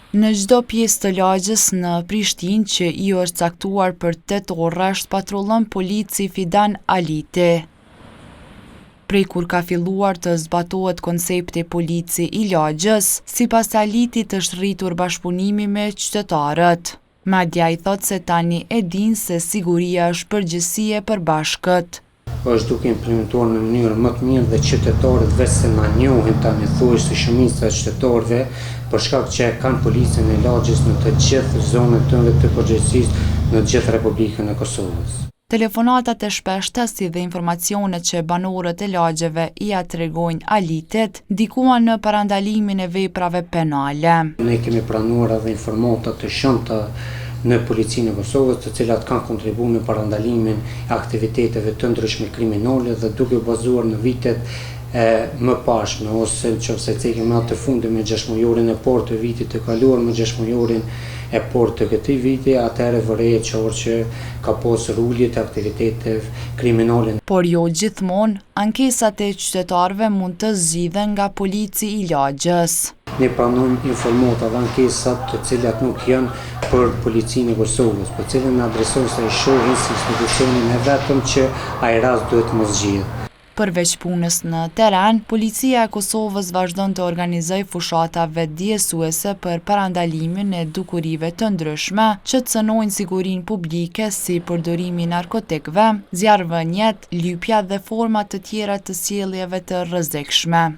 Në çdo pjesë të lagjes në Prishtinë që iu është caktuar për tetë orë rresht patrullon polici Fidan Aliti. Prej kur ka filluar të zbatohet koncepti polici i lagjes, sipas Alitit është rritur bashkëpunimi me qytetarët. Madje ai thotë se tani e dinë se siguria është përgjegjësi e përbashkët. Është duke implementuar në mënyrë më të mirë dhe qytetarët veçse na njohin tani thuajse shumica e qytetarëve për shkak që e kanë policin e lagjes në të gjithë zonën tonë të përgjegjësisë në gjithë Republikën e Kosovës. Telefonatat e shpeshta si dhe informacionet që banorët e lagjeve ia tregojnë Alitit, ndikuan në parandalimin e veprave penale. Ne kemi pranuar edhe informata të shumta në Policinë e Kosovës, të cilat kanë kontribuar në parandalimin e aktiviteteve të ndryshme kriminale dhe duke u bazuar në vitet e mëparshme ose në qoftë se cekim atë të fundit me gjashtëmujorin e parë të vitit të kaluar me gjashtëmujorin e parë të këtij viti, atëherë vërehet qartë që ka pasur ulje të aktiviteteve kriminale. Por jo gjithmonë, ankesat e qytetarëve mund të zgjidhen nga polici i lagjes. Ne pranojmë informata dhe ankesa të cilat nuk janë për Policinë e Kosovës, për të cilën na adresojnë se e shohin si institucionin e vetëm që ai rast duhet me zgjidhë. Përveç punës në terren, Policia e Kosovës vazhdon të organizojë fushata vetëdijesuese për parandalimin e dukurive të ndryshme që cënojnë sigurinë publike si përdorimi i narkotikëve, zjarrvëniet, lypja dhe forma të tjera të sjelljeve të rrezikshme.